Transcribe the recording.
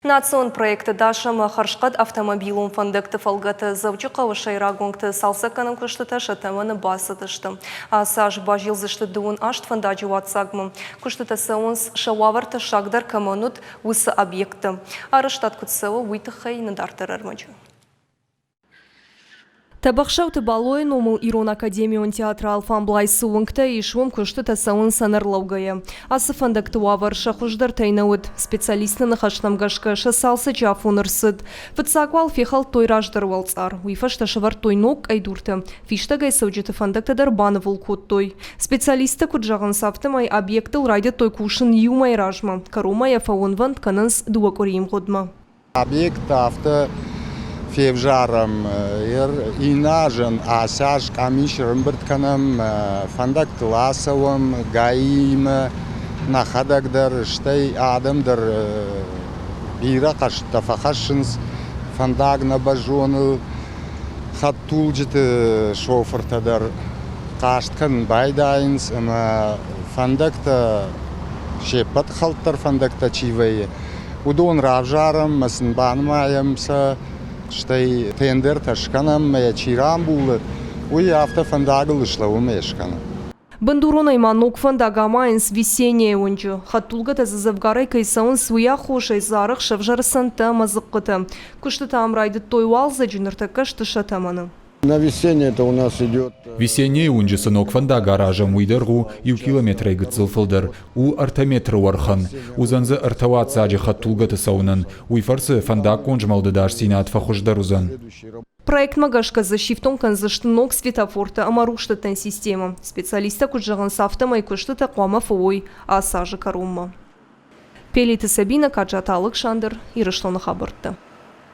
Национ проекты дӕс ӕмӕ хӕрзхъӕд автомобилон фӕндӕгты фӕлгӕты Дзӕуджыхъӕуы сӕйраг уынгты цалцӕггӕнӕн куыстытӕ сӕ тӕмӕны бацыдысты. Ацы аз базилдзысты 38 фӕндаджы уаццагмӕ. Куыстытӕ цӕуынц, сӕ уавӕр тӕссагдӕр кӕмӕн уыд, уыцы объектты. Арӕзтад куыд цӕуы, уый тыххӕй нӕ дарддӕр ӕрмӕджы. Тӕбӕхсӕуты Балойы номыл Ирон академион театры алфамблай цы уынгтӕ ис, уым куыстытӕ цӕуынц ӕнӕрлӕугӕйӕ. Ацы фӕндӕгты уавӕр сӕ хуыздӕртӕй нӕ уыд. Специалистты ныхӕстӕм гӕсгӕ сӕ цалцӕджы афон ӕрцыд. Фыццаг уал фехӕлдтой раздӕры уӕлцъар, уый фӕстӕ сӕвӕрдтой ног къӕйдуртӕ, фистӕгӕй цӕуджыты фӕндӕгтӕ дӕр банывыл кодтой. Специалисттӕ куыд зӕгъынц, афтӕмӕй объектыл райдыдтой кусын иу мӕйы размӕ, кӕронмӕ йӕ фӕуынвӕнд кӕнынц дыууӕ къуырийы мгъуыдмӕ. Объекттӕ афтӕ февзарӕм, иннӕ азӕн ацы аз къамис ӕрӕмбырд кӕнӕм, фӕндӕгтыл ацӕуӕм ГАИ-имӕ нӕхӕдӕг дӕр, стӕй адӕм дӕр бирӕ хъӕстытӕ фӕхӕссынц фӕндаг нӕ бӕззоныл, хӕдтулджыты шофыртӕ дӕр хъаст кӕнын байдайынц ӕмӕ фӕндӕгтӕ се ппӕт хӕлддӕр фӕндӕгтӕ чи вӕййы, Уыдон равзарӕм ӕмӕ сын банымайӕм сӕ, стӕй тендертӕ скӕнӕм ӕмӕ йӕ чи рамбулы, уый афтӕ фӕндагыл слӕууы ӕмӕ йӕ скӕны. Бындуронӕй ма ног фӕндаг амайынц Весенняйы уынджы. Хӕдтулгӕтӕ дзы дзӕвгарӕй кӕй цӕуынц, уый аххосӕй дзы арӕх сӕвзӕры цӕндтӕ ӕмӕ дзыхъхъытӕ. Куыстытӕ ам райдыдтой уалдзӕджы, ныртӕккӕ сты сӕ тӕмӕны. На весеннее это у нас идет. Весеннейы уынджы цы ног фӕндаг аразӕм, уый дӕр у иу километрӕй гыццыл фылдӕр, у ӕртӕ метры уӕрхӕн. Уыдзӕн дзы ӕртӕ уадздзаджы хӕдтулгӕты цӕуынӕн. Уый фӕрцы фӕндаггон змӕлды дасдзинад фӕхуыздӕр уыдзӕн. Проектмӕ гӕсгӕ дзы сифтонг кӕндзысты ног светофортӕ ӕмӕ рухсдӕттӕн системӕ. Специалисттӕ куыд зӕгъынц, афтӕмӕй куыстытӕ хъуамӕ фӕуой ацы азы кӕронмӕ. Пелиты Сабинӕ, Каджаты Алыксандр, Ирыстоны хабӕрттӕ.